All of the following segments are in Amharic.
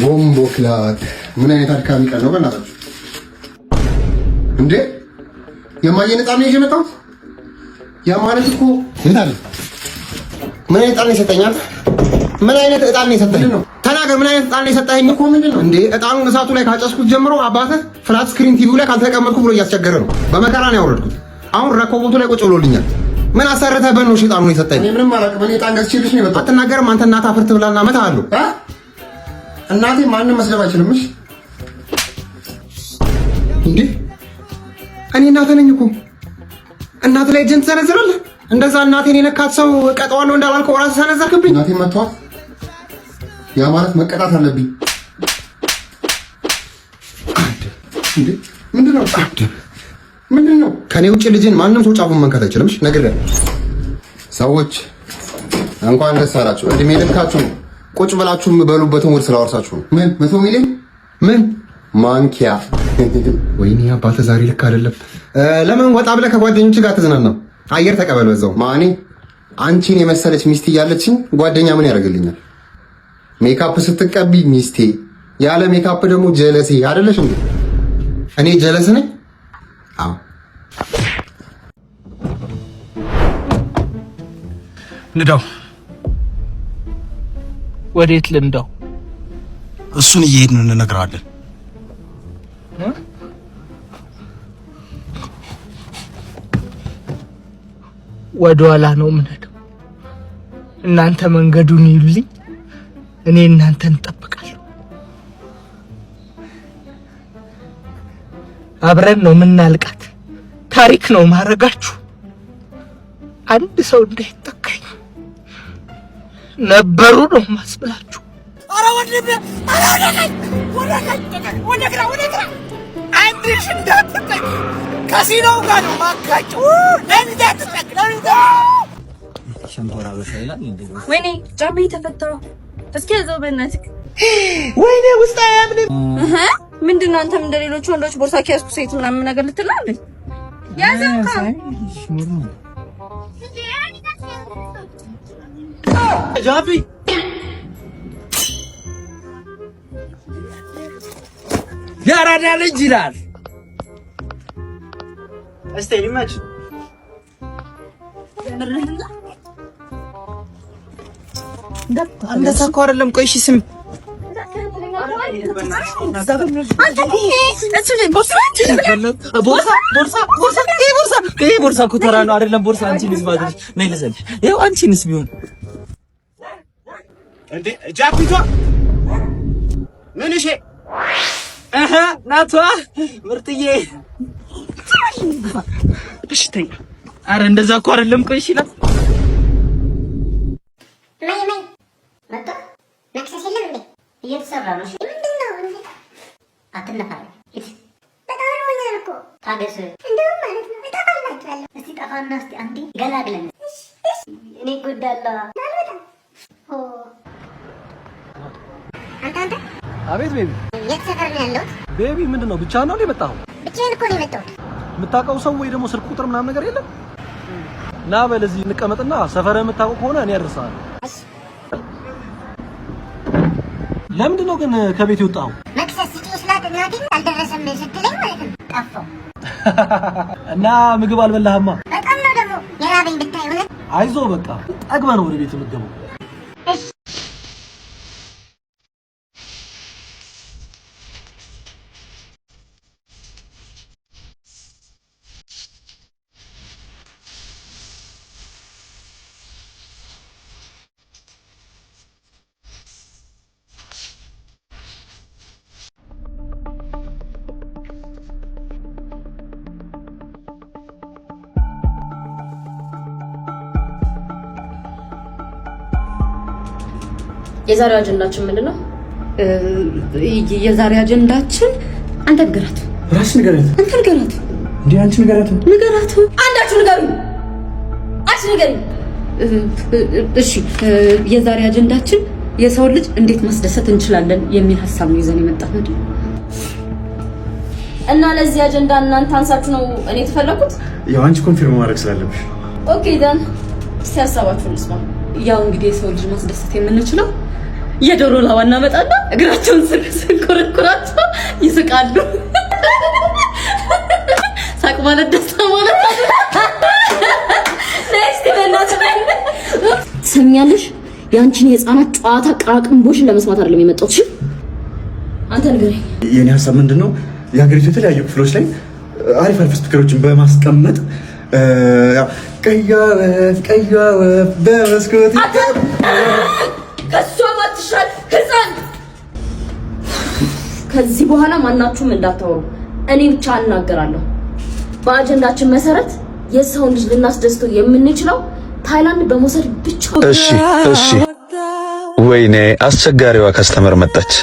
ቦምቦክላት ምን አይነት አድካሚ ቀን ነው በእናታችሁ! እንዴ የማየን ዕጣን ነው ይዤ የመጣሁት። ያ ማለት እኮ የት አለ? ምን አይነት ዕጣን ነው የሰጠኝ? ምን አይነት ዕጣን ነው የሰጠኝ? ተናገር። ምን አይነት ዕጣን ነው የሰጠኝ? እኮ ምንድን ነው እንዴ? ዕጣኑን እሳቱ ላይ ካጨስኩት ጀምሮ አባትህ flat screen TV ው ላይ ካልተቀመጥኩ ብሎ እያስቸገረ ነው። በመከራ ነው ያወረድኩት። አሁን ረኮቦቱ ላይ ቁጭ ብሎልኛል። ምን አሰርተህበት ነው ዕጣኑን የሰጠኝ? እኔ ምንም አላውቅም። እኔ ዕጣን ገዝቼልሽ ነው የመጣሁት። አትናገርም አንተ። እናትህ አፈር ትብላና እመታሃለሁ። እናቴ ማንም መስደብ አይችልም። እሺ እንዴ እኔ እናትህ ነኝ እኮ። እናትህ ላይ እጅህን ትሰነዝራለህ? እንደዛ እናቴን የነካት ሰው እቀጣዋለሁ እንዳላልከው እራስህ ሰነዘርክብኝ። እናቴን መተዋት፣ ያ ማለት መቀጣት አለብኝ። እንዴ ምንድን ነው? ምንድን ነው? ከኔ ውጭ ልጅን ማንም ሰው ጫፉን መንካት አይችልም። እሺ ነግሬሃለሁ። ሰዎች እንኳን ደስ አላችሁ። እድሜ ልካችሁ ነው ቁጭ ብላችሁ የምበሉበትን ውድ ስላወርሳችሁ ነው። ምን 100 ሚሊዮን ምን ማንኪያ። ወይኔ አባትህ ዛሬ ልክ አይደለም። ለምን ወጣ ብለህ ከጓደኞች ጋር ትዝናናው? አየር ተቀበል በዛው። ማኔ አንቺን የመሰለች ሚስት እያለችኝ ጓደኛ ምን ያደርግልኛል? ሜካፕ ስትቀቢ ሚስቴ፣ ያለ ሜካፕ ደግሞ ጀለሴ አይደለሽ እንዴ? እኔ ጀለስ ነኝ? አዎ። ንዳው። ወዴት ልንዳው? እሱን እየሄድን እንነግረዋለን። ወደ ኋላ ነው የምንሄደው። እናንተ መንገዱን ይዩልኝ፣ እኔ እናንተን እጠብቃለሁ። አብረን ነው የምናልቃት። ታሪክ ነው ማረጋችሁ። አንድ ሰው እንዳይጠካኝ ነበሩ ነው ማስብላችሁ። ኧረ ወንድሜ፣ ኧረ ወደ ቀኝ፣ ወደ ቀኝ፣ ወደ ግራ፣ ወደ ግራ፣ አንድሽ እንዳትጠቂ ከሲኖው ጋር ነው ማጋጨው። እንዳትጠቂ። ወይኔ ጫማዬ ተፈታ። እስኪ ያዘው በእናትህ። ወይኔ ውስጥ አያምንም። ምንድን ነው አንተም እንደ ሌሎች ወንዶች ቦርሳ ከያዝኩ ሴት ምናምን ነገር ልትል ነው እንዴ? ያዘው እንካ። ጃፒ የአራዳ ልጅ ይላል። እስቲ ይመች። እንደዛ እኮ አይደለም። ቆይ እሺ ስሚ፣ ይሄ ቦርሳ እኮ ተራ ነው አይደለም። ቦርሳ አንቺንስ ባድርሽ ነይ ልዘልሽ። ይኸው አንቺንስ ቢሆን እንዴ ጃፒቷ ምን እሺ እህ ናቷ ምርጥዬ እሺ ተኝ። ኧረ እንደዛ እኮ አይደለም። ቆይ እሺ ይላል። ማይ ማይ መጣ። መክሰስ የለም እንዴ? እየተሰራ ነው። እሺ ምንድን ነው እንዴ? አትነፋረቅ። ሂድ። በጣም ርቦኛል እኮ። ታገስ። እንደውም ማለት ነው እጠፋላችኋለሁ። እስቲ ጠፋና እስቲ አንዴ ገላግለን። እሺ እሺ። እኔ እጎዳለሁ። አልወጣም። ኦ አንተ አንተ። አቤት baby። የት ሰፈር ነው ያለሁት? Baby ምንድን ነው ብቻህን ነው እንዴ የመጣኸው? ብቻዬን እኮ ነው የመጣሁት። የምታውቀው ሰው ወይ ደግሞ ስልክ ቁጥር ምናምን ነገር የለም? ና በል እዚህ እንቀመጥና ሰፈርህ የምታውቀው ከሆነ እኔ አደርስሃለሁ። እሺ። ለምንድን ነው ግን ከቤት የወጣኸው? መክሰስ ስጪኝ ስላት እናቴ አልደረሰም ስትለኝ ማለት ነው ጠፋሁ። እና ምግብ አልበላህማ? በጣም ነው ደግሞ የራበኝ ብታይ እውነት። አይዞህ በቃ ጠግበህ ነው ወደ ቤት የምትገባው። እሺ። የዛሬው አጀንዳችን ምንድን ነው? የዛሬ አጀንዳችን አንተ ንገራት። ራስሽ ንገሪያት። አንተ ንገራት። እንዴ አንቺ ንገሪያት። ንገራት። አንዳችሁ ንገሩኝ። አንቺ ንገሪኝ። እሺ፣ የዛሬ አጀንዳችን የሰው ልጅ እንዴት ማስደሰት እንችላለን የሚል ሀሳብ ነው ይዘን የመጣነው። እና ለዚህ አጀንዳ እናንተ አንሳችሁ ነው እኔ የተፈለኩት? ያው አንቺ confirm ማድረግ ስላለብሽ። Okay then፣ እስቲ ሀሳባችሁን ልስማ። ያው እንግዲህ የሰው ልጅ ማስደሰት የምንችለው የዶሮ ላባ እናመጣና እግራቸውን ስር ስንኮረኩራቸው ይስቃሉ። ሳቅ ማለት ደስታ ማለት። ነይ እስቲ በእናትህ። ትሰሚያለሽ? የአንቺን የህፃናት ጨዋታ ቅራቅንቦሽን ለመስማት አይደለም የመጣሁት። እሺ አንተ ንገረኝ። የኔ ሀሳብ ምንድን ነው? የሀገሪቱ የተለያዩ ክፍሎች ላይ አሪፍ አሪፍ speaker ኦችን በማስቀመጥ ቀይዋ ወፍ፣ ቀይዋ ወፍ በመስኮት ከእሷ ባትሻል ህፃን። ከዚህ በኋላ ማናችሁም እንዳታወሩ፣ እኔ ብቻ እናገራለሁ። በአጀንዳችን መሰረት የሰውን ልጅ ልናስደስተው የምንችለው ታይላንድ በመውሰድ ብቻ። እሺ። ወይኔ፣ አስቸጋሪዋ customer መጣች።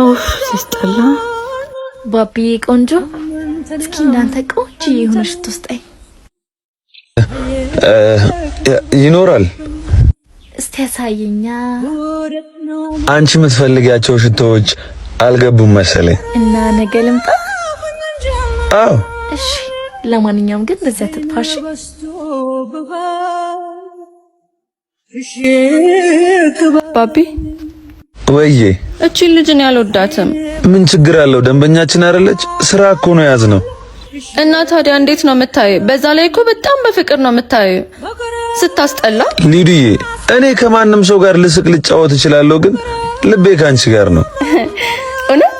ኦፍ፣ ሲስጠላ። ባቢዬ ቆንጆ፣ እስኪ እንዳንተ ቆንጆ የሆነ ሽቶ ስጠኝ። ይኖራል። እስቲ ያሳየኛ። አንቺ የምትፈልጊያቸው ሽቶዎች አልገቡም መሰለኝ። እና ነገ ልምጣ? አዎ። እሺ። ለማንኛውም ግን በዚያ ትጥፋሽ። ባቢ። ወይዬ። እቺን ልጅ እኔ አልወዳትም። ምን ችግር አለው? ደንበኛችን አይደለች? ስራ እኮ ነው የያዝነው። እና ታዲያ እንዴት ነው የምታየው? በዛ ላይ እኮ በጣም በፍቅር ነው የምታየው። ስታስጠላ። ሊዱዬ፣ እኔ ከማንም ሰው ጋር ልስቅ ልጫወት እችላለሁ፣ ግን ልቤ ከአንቺ ጋር ነው። እውነት?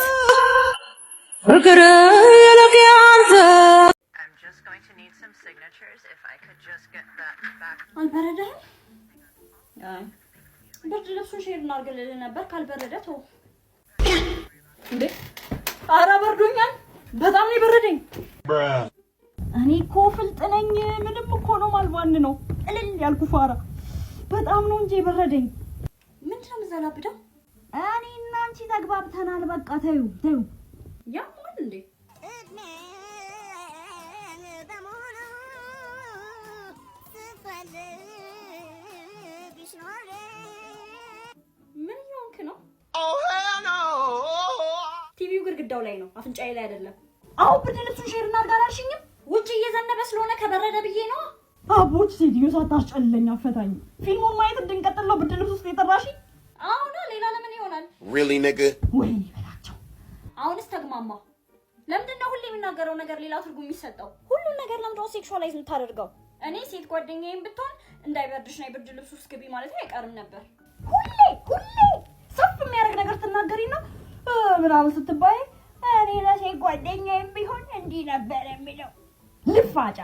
አልበረደህም? አይ፣ ብርድ ልብሱን share እናድርግልህ ነበር። ካልበረደ ተው። እንዴ፣ ኧረ በርዶኛል። በጣም ነው የበረደኝ። እኔ እኮ ፍልጥ ነኝ። ምንም እኮ ነው ማልቧን ነው እልል ያልኩ ፋራ። በጣም ነው እንጂ የበረደኝ። ምንድን ነው የምዘላብደው? እኔ እና አንቺ ተግባብተናል። በቃ ተዩ ተዩ። ያማል እንዴ? ምን እየሆንክ ነው? ቲቪው ግድግዳው ላይ ነው፣ አፍንጫዬ ላይ አይደለም። አሁን ብርድ ልብሱን share እናድርግ አላልሽኝም? ውጭ እየዘነበ ስለሆነ ከበረደ ብዬ ነው። አቦች፣ ሴትዮ ሳታስጨልለኝ አፈታኝ። ፊልሙን ማየት እንድንቀጥል ነው ብርድ ልብስ ውስጥ የጠራሽኝ? አሁን ሌላ ለምን ይሆናል? Really, nigga? ወይኔ በላቸው። አሁንስ ተግማማ። ለምንድን ነው ሁሌ የሚናገረው ነገር ሌላ ትርጉም የሚሰጠው? ሁሉን ነገር ለምንድን ነው sexualize የምታደርገው? እኔ ሴት ጓደኛዬም ብትሆን እንዳይበርድሽ ነው የብርድ ልብስ ውስጥ ግቢ ማለት አይቀርም ነበር። ሁሌ ሁሌ ሰፍ የሚያደርግ ነገር ትናገሪና ምናምን ስትባይ እኔ ለሴት ጓደኛዬም ቢሆን እንዲህ ነበር የሚለው ልፋጫ።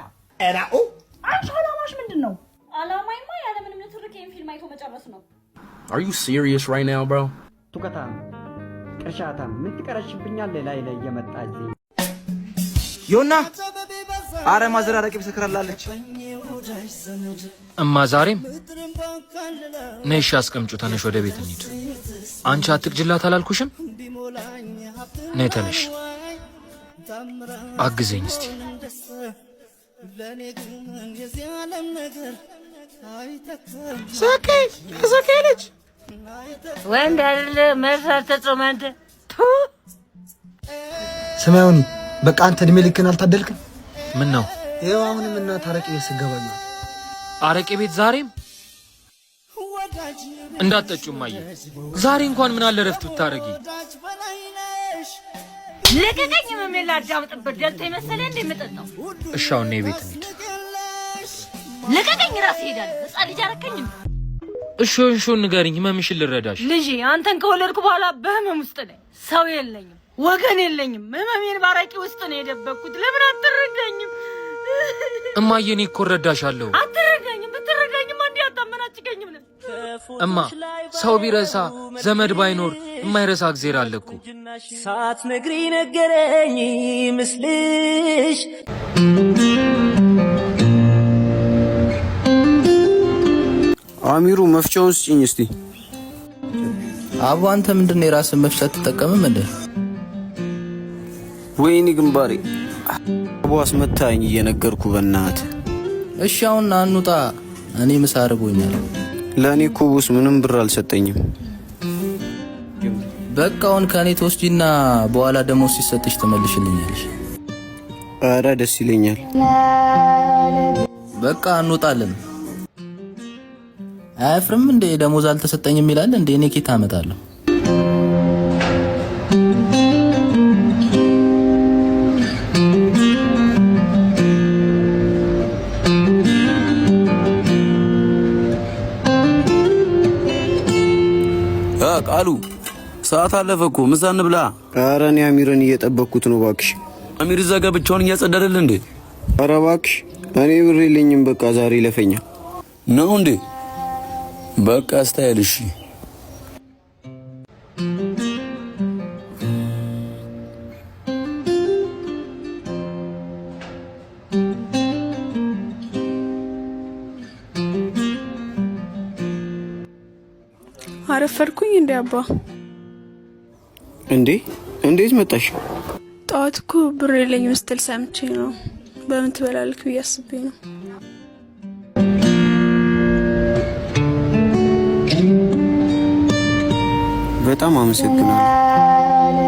አንቺ አላማሽ ምንድን ነው? አላማይማ ያለምንም ንትርክ ይሄን ፊልም አይቶ መጨረስ ነው። Are you serious right now, bro? ቱከታም ቅርሻታም ምን ትቀረሽብኛለህ? ላይ ላይ እየመጣ እዚህ ዮና፣ አረ ማዘር አረቄ ሰክራላለች። እማ ዛሬም ነይ፣ እሺ አስቀምጪው። ተነሽ ወደ ቤት እንሂድ። አንቺ አትቅጅላት አላልኩሽም? ነይ ተነሽ፣ አግዘኝ እስቲ። ሰኬ ሰኬ ልጅ ወንድ አይደለ መርሳት ተጾመ አንተ። ስማዮኒ፣ በቃ አንተ እድሜ ልክን አልታደልክም። ምን ነው? ይኸው አሁንም እናት አረቄ ቤት ስገባ ነው። አረቄ ቤት ዛሬም እንዳትጠጪው እማዬ። ዛሬ እንኳን ምን አለ ረፍት ብታረጊ። ልቀቀኝ። ህመሜን ላዳምጥበት ደልቶ የመሰለህ እንደ የምጠጣው። እሺ አሁን ነይ ቤት እንሂድ። ልቀቀኝ፣ ራሴ እሄዳለሁ። ህፃን ልጅ አረከኝ። እሺ እሺ፣ ንገሪኝ፣ ህመምሽን ልረዳሽ። ልጄ፣ አንተን ከወለድኩ በኋላ በህመም ውስጥ ነኝ። ሰው የለኝም፣ ወገን የለኝም። ህመሜን ባረቂ ውስጥ ነው የደበቅኩት። ለምን አትረዳኝም? እማዬ፣ እኔ እኮ እረዳሻለሁ። አትረዳኝም። ብትረዳኝማ እንዲህ አታመናጭቀኝም ነበር። እማ፣ ሰው ቢረሳ ዘመድ ባይኖር የማይረሳ እግዜር አለ እኮ። ሳትነግሪ ነገረኝ ምስልሽ። አሚሩ፣ መፍቻውን ስጭኝ እስቲ። አቦ፣ አንተ ምንድን ነው የራስን መፍቻ አትጠቀምም እንዴ? ወይኔ ግንባሬ! አቦ፣ አስመታኝ እየነገርኩ በእናትህ። እሺ አሁን እንውጣ። እኔ ምሳ አርቦኛል። ለእኔ እኮ boss ምንም ብር አልሰጠኝም። በቃ አሁን ከእኔ ትወስጂና በኋላ ደግሞ ሲሰጥሽ ትመልሽልኛለሽ። ኧረ ደስ ይለኛል። በቃ እንወጣለን። አያፍርም እንዴ? ደሞዝ አልተሰጠኝም ይላል እንዴ? እኔ ኬት አመጣለሁ? ቃሉ ሰዓት አለፈ እኮ ምሳ እንብላ። ኧረ እኔ አሚርን እየጠበቅኩት ነው እባክሽ። አሚር እዛ ጋር ብቻውን እያጸዳ አይደል እንዴ? ኧረ እባክሽ እኔ ብር የለኝም። በቃ ዛሬ ለፈኛ ነው እንዴ? በቃ style። እሺ አረፈድኩኝ እንዴ አባ? እንዴ እንዴት መጣሽ? ጠዋት እኮ ብር የለኝም ስትል ሰምቼ ነው። በምን ትበላለክ ብዬ አስቤ ነው። በጣም አመሰግናለሁ።